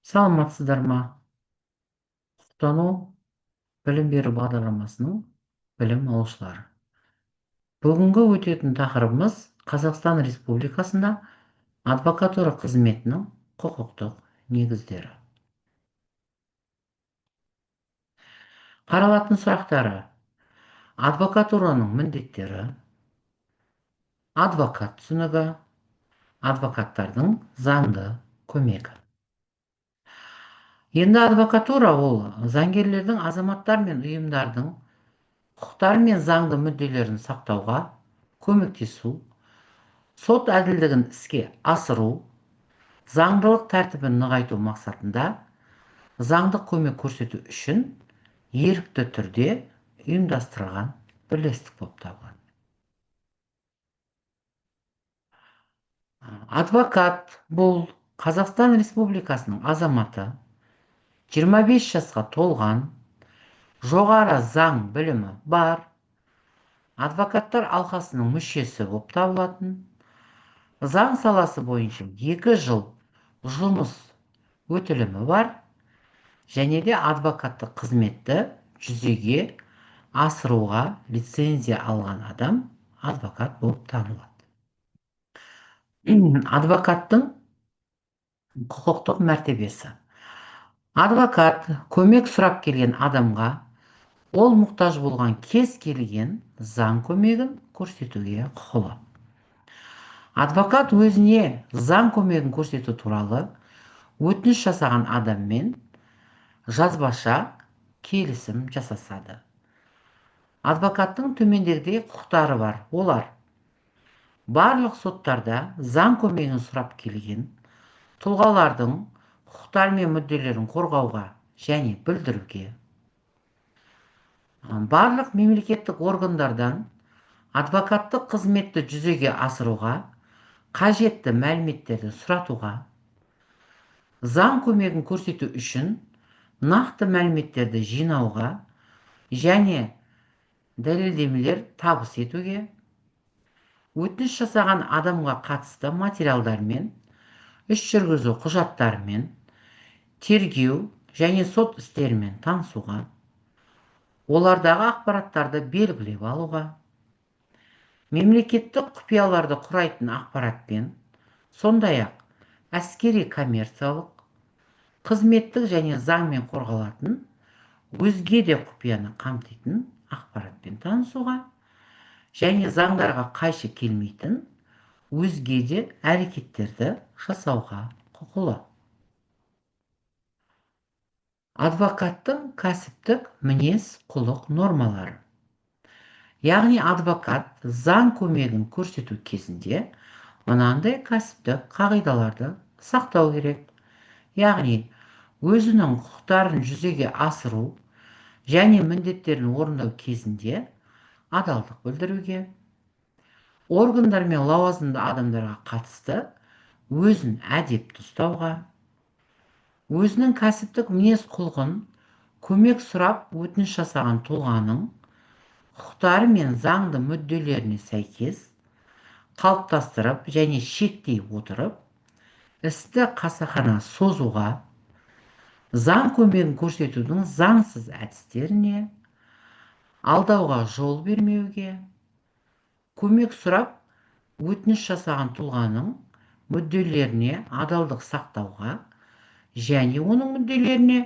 Саламатсыздар ма? Құқықтану білім беру бағдарламасының білім алушылары. Бүгінгі өтетін тақырыбымыз Қазақстан Республикасында адвокатура қызметінің құқықтық негіздері. Қаралатын сұрақтары: адвокатураның міндеттері, адвокат түсінігі, адвокаттардың заңды көмегі. Енді адвокатура ол заңгерлердің азаматтар мен ұйымдардың құқықтары мен заңды мүдделерін сақтауға көмектесу, сот әділдігін іске асыру, заңдылық тәртібін нығайту мақсатында заңдық көмек көрсету үшін ерікті түрде ұйымдастырылған бірлестік болып табылады. Адвокат бұл Қазақстан Республикасының азаматы, 25 жасқа толған, жоғары заң білімі бар, адвокаттар алқасының мүшесі болып табылатын, заң саласы бойынша 2 жыл жұмыс өтілімі бар және де адвокаттық қызметті жүзеге асыруға лицензия алған адам адвокат болып танылады. Адвокаттың құқықтық мәртебесі. Адвокат көмек сұрап келген адамға ол мұқтаж болған кез келген заң көмегін көрсетуге құқылы. Адвокат өзіне заң көмегін көрсету туралы өтініш жасаған адаммен жазбаша келісім жасасады. Адвокаттың төмендегідей құқықтары бар. Олар: барлық соттарда заң көмегін сұрап келген тұлғалардың құқықтары мен мүдделерін қорғауға және білдіруге, барлық мемлекеттік органдардан адвокаттық қызметті жүзеге асыруға қажетті мәліметтерді сұратуға, заң көмегін көрсету үшін нақты мәліметтерді жинауға және дәлелдемелер табыс етуге, өтініш жасаған адамға қатысты материалдармен, іс жүргізу құжаттарымен, тергеу және сот істерімен танысуға, олардағы ақпараттарды белгілеп алуға, мемлекеттік құпияларды құрайтын ақпаратпен, сондай-ақ әскери коммерциялық, қызметтік және заңмен қорғалатын өзге де құпияны қамтитын ақпаратпен танысуға және заңдарға қайшы келмейтін өзге де әрекеттерді жасауға құқылы. Адвокаттың кәсіптік мінез-құлық нормалары. Яғни адвокат заң көмегін көрсету кезінде мынандай кәсіптік қағидаларды сақтау керек. Яғни өзінің құқықтарын жүзеге асыру және міндеттерін орындау кезінде адалдық білдіруге, органдар мен лауазымды адамдарға қатысты өзін әдепті ұстауға, өзінің кәсіптік мінез-құлқын көмек сұрап өтініш жасаған тұлғаның құқықтары мен заңды мүдделеріне сәйкес қалыптастырып және шектей отырып, істі қасақана созуға, заң көмегін көрсетудің заңсыз әдістеріне, алдауға жол бермеуге, көмек сұрап өтініш жасаған тұлғаның мүдделеріне адалдық сақтауға және оның мүдделеріне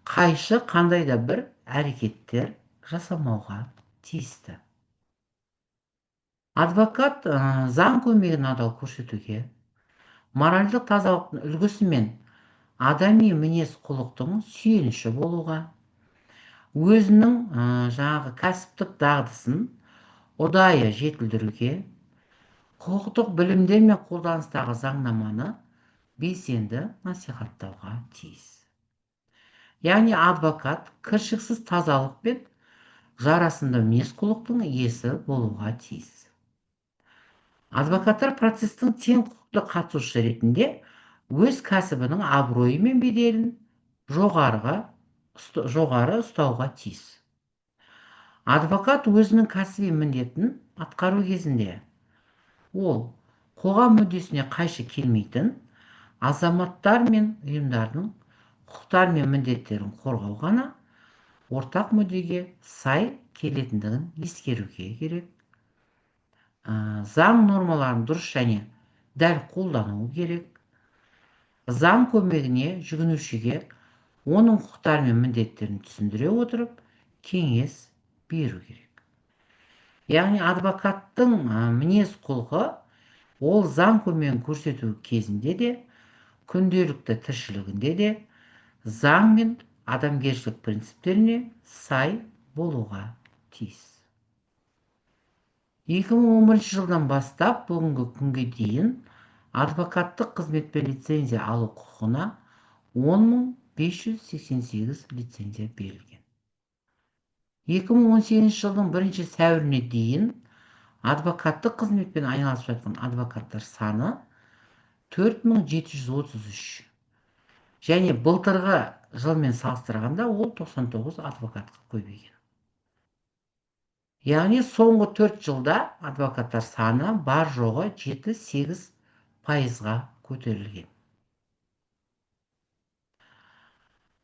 қайшы қандай да бір әрекеттер жасамауға тиісті. Адвокат заң көмегін адал көрсетуге, моральдық тазалықтың үлгісі мен адами мінез-құлықтың сүйеніші болуға, өзінің жаңағы кәсіптік дағдысын ұдайы жетілдіруге, құқықтық білімдер мен қолданыстағы заңнаманы белсенді насихаттауға тиіс. Яғни адвокат кіршіксіз тазалық пен жарасымды мінез-құлықтың иесі болуға тиіс. Адвокаттар процестің тең құқықты қатысушысы ретінде өз кәсібінің абыройы мен беделін жоғары ұстауға тиіс. Адвокат өзінің кәсіби міндетін атқару кезінде ол қоғам мүддесіне қайшы келмейтін азаматтар мен ұйымдардың құқықтары мен міндеттерін қорғау ғана ортақ мүддеге сай келетіндігін ескеруге керек. Заң нормаларын дұрыс және дәл қолдану керек. Заң көмегіне жүгінушіге оның құқықтары мен міндеттерін түсіндіре отырып, кеңес беру керек. Яғни адвокаттың мінез құлқы ол заң көмегін көрсету кезінде де, күнделікті тіршілігінде де заң мен адамгершілік принциптеріне сай болуға тиіс. 2011 жылдан бастап бүгінгі күнге дейін адвокаттық қызметпен лицензия алу құқығына 10 588 лицензия берілген. 2018 жылдың 1 сәуіріне дейін адвокаттық қызметпен айналысып жатқан адвокаттар саны 4733 және былтырғы жылмен салыстырғанда ол 99 адвокатқа көбейген. Яғни соңғы 4 жылда адвокаттар саны бар жоғы 7-8 пайызға көтерілген.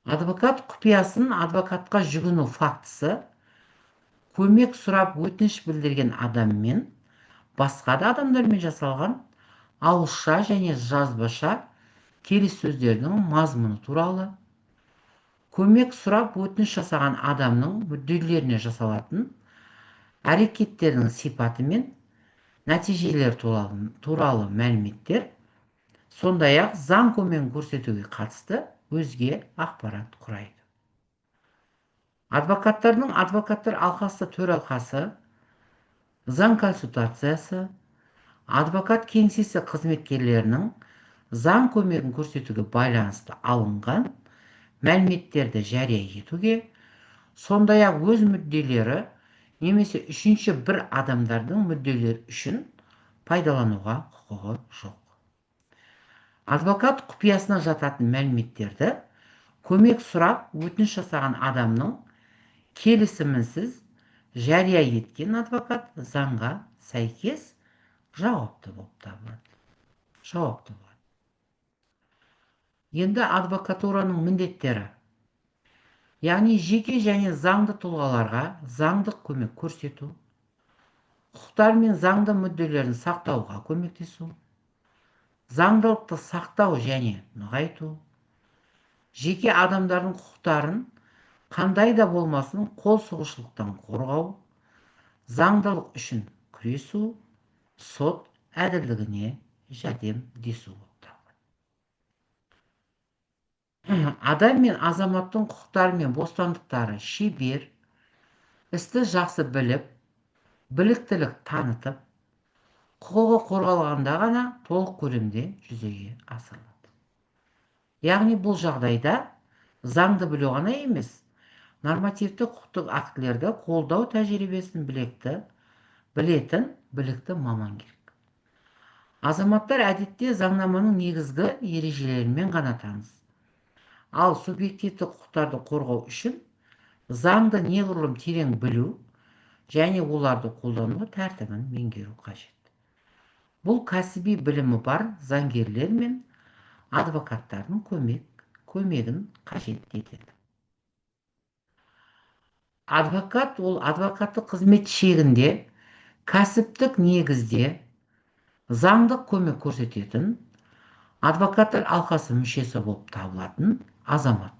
Адвокат құпиясын адвокатқа жүгіну фактісі көмек сұрап өтініш білдірген адаммен, басқа да адамдармен жасалған ауызша және жазбаша келіссөздердің мазмұны туралы, көмек сұрап өтініш жасаған адамның мүдделеріне жасалатын әрекеттердің сипаты мен нәтижелері туралы мәліметтер, сондай-ақ заң көмегін көрсетуге қатысты өзге ақпарат құрайды. Адвокаттардың адвокаттар алқасы төралқасы, заң консультациясы, адвокат кеңсесі қызметкерлерінің заң көмегін көрсетуге байланысты алынған мәліметтерді жария етуге, сондай-ақ өз мүдделері немесе үшінші бір адамдардың мүдделері үшін пайдалануға құқығы жоқ. Адвокат құпиясына жататын мәліметтерді көмек сұрап өтініш жасаған адамның келісімінсіз жария еткен адвокат заңға сәйкес жауапты болып табылады, жауапты болады. Енді адвокатураның міндеттері, яғни жеке және заңды тұлғаларға заңдық көмек көрсету, құқықтары мен заңды мүдделерін сақтауға көмектесу, заңдылықты сақтау және нығайту, жеке адамдардың құқықтарын қандай да болмасын қол сұғушылықтан қорғау, заңдылық үшін күресу, сот әділдігіне жәрдемдесу болып табылады. Адам мен азаматтың құқықтары мен бостандықтары шебер, істі жақсы біліп, біліктілік танытып, құқығы қорғалғанда ғана толық көлемде жүзеге асырылады. Яғни бұл жағдайда заңды білу ғана емес, нормативті құқықтық актілерді қолдау тәжірибесін білетін білікті маман керек. Азаматтар әдетте заңнаманың негізгі ережелерімен ғана таныс. Ал субъективті құқықтарды қорғау үшін заңды неғұрлым терең білу және оларды қолдану тәртібін меңгеру қажет. Бұл кәсіби білімі бар заңгерлер мен адвокаттардың көмегін қажет етеді. Адвокат ол адвокаттық қызмет шегінде кәсіптік негізде заңдық көмек көрсететін адвокаттар алқасы мүшесі болып табылатын азамат.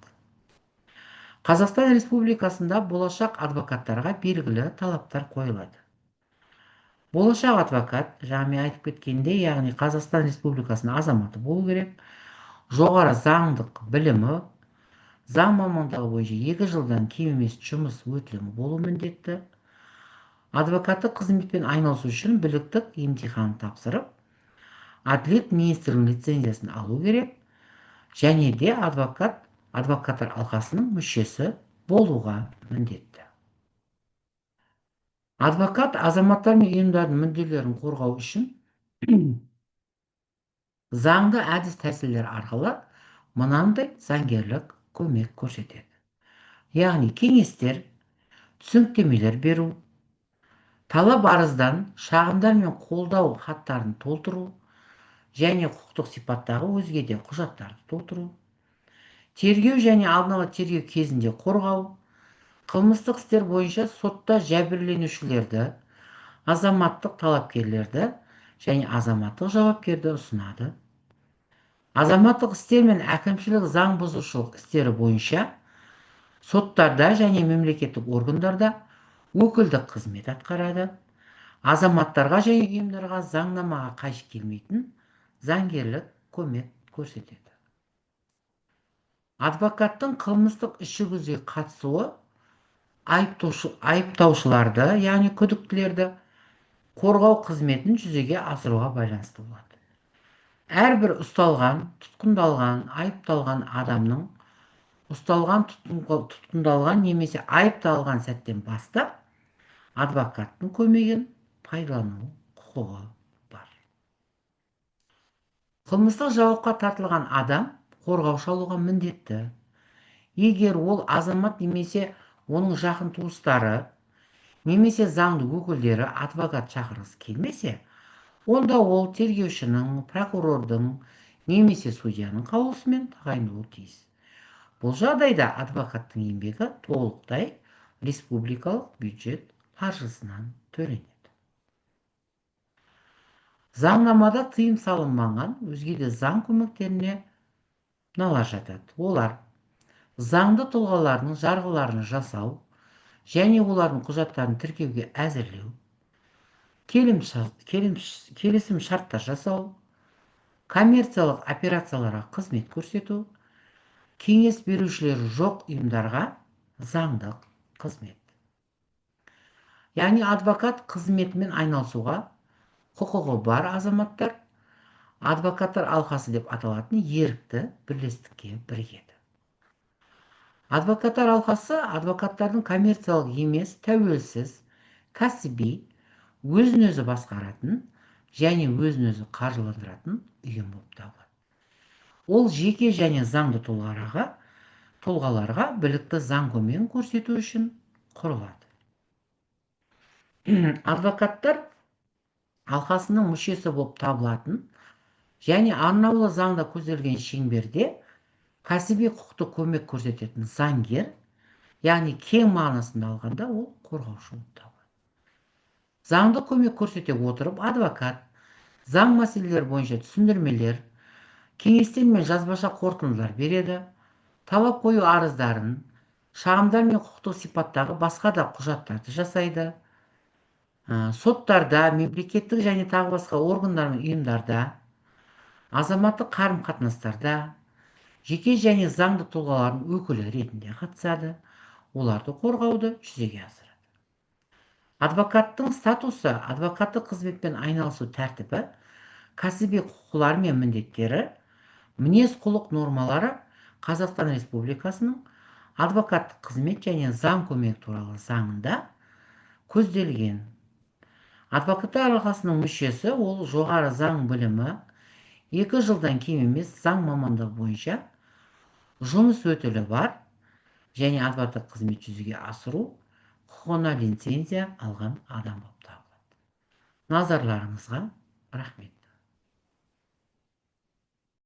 Қазақстан Республикасында болашақ адвокаттарға белгілі талаптар қойылады. Болашақ адвокат, жаңа мен айтып кеткендей, яғни Қазақстан Республикасының азаматы болу керек, жоғары заңдық білімі, заң мамандығы бойынша 2 жылдан кем емес жұмыс өтілімі болу міндетті. Адвокаттық қызметпен айналысу үшін біліктік емтихан тапсырып, әділет министрінің лицензиясын алу керек және де адвокаттар алқасының мүшесі болуға міндетті. Адвокат азаматтар мен ұйымдардың мүдделерін қорғау үшін заңды әдіс тәсілдер арқылы мынандай заңгерлік көмек көрсетеді. Яғни кеңестер, түсініктемелер беру, талап арыздан, шағымдар мен қолдау хаттарын толтыру және құқықтық сипаттағы өзге де құжаттарды толтыру, Тергеу және алдын ала тергеу кезінде қорғау, қылмыстық істер бойынша сотта жәбірленушілерді, азаматтық талапкерлерді және азаматтық жауапкерді ұсынады. Азаматтық істер мен әкімшілік заң бұзушылық істері бойынша соттарда және мемлекеттік органдарда өкілдік қызмет атқарады. Азаматтарға және ұйымдарға заңнамаға қайшы келмейтін заңгерлік көмек көрсетеді. Адвокаттың қылмыстық іс жүргізуге қатысуы айыптаушыларды, яғни күдіктілерді қорғау қызметін жүзеге асыруға байланысты болады. Әрбір ұсталған, тұтқындалған, айыпталған адамның ұсталған, тұтқындалған немесе айыпталған сәттен бастап адвокаттың көмегін пайдалану құқығы бар. Қылмыстық жауапқа тартылған адам қорғаушы алуға міндетті. Егер ол азамат немесе оның жақын туыстары немесе заңды өкілдері адвокат шақырғысы келмесе, онда ол тергеушінің, прокурордың немесе судьяның қаулысымен тағайындалуы тиіс. Бұл жағдайда адвокаттың еңбегі толықтай республикалық бюджет қаржысынан төленеді. Заңнамада тыйым салынбаған өзге де заң көмектеріне мыналар жатады. Олар: заңды тұлғалардың жарғыларын жасау және олардың құжаттарын тіркеуге әзірлеу, келісім шарттар жасау, коммерциялық операцияларға қызмет көрсету, кеңес берушілері жоқ ұйымдарға заңдық қызмет. Яғни адвокат қызметімен айналысуға құқығы бар азаматтар адвокаттар алқасы деп аталатын ерікті бірлестікке бірігеді. Адвокаттар алқасы адвокаттардың коммерциялық емес, тәуелсіз, кәсіби, өзін өзі басқаратын және өзін өзі қаржыландыратын ұйым болып табылады. Ол жеке және заңды тұлғаларға білікті заң көмегін көрсету үшін құрылады. Адвокаттар алқасының мүшесі болып табылатын және арнаулы заңда көзделген шеңберде кәсіби құқықтық көмек көрсететін заңгер, яғни кең мағынасында алғанда, ол қорғаушы болып табылады. Заңды көмек көрсете отырып, адвокат заң мәселелері бойынша түсіндірмелер, кеңестер мен жазбаша қорытындылар береді, талап қою арыздарын, шағымдар мен құқықтық сипаттағы басқа да құжаттарды жасайды. Соттарда, мемлекеттік және тағы басқа органдар мен ұйымдарда, азаматтық қарым-қатынастарда жеке және заңды тұлғалардың өкілі ретінде қатысады, оларды қорғауды жүзеге асырады. Адвокаттың статусы, адвокаттық қызметпен айналысу тәртібі, кәсіби құқылары мен міндеттері, мінез-құлық нормалары Қазақстан Республикасының адвокаттық қызмет және заң көмегі туралы заңында көзделген. Адвокаттар алқасының мүшесі ол жоғары заң білімі, 2 жылдан кем емес заң мамандығы бойынша жұмыс өтілі бар және адвокаттық қызмет жүзеге асыру құқығына лицензия алған адам болып табылады. Назарларыңызға рахмет.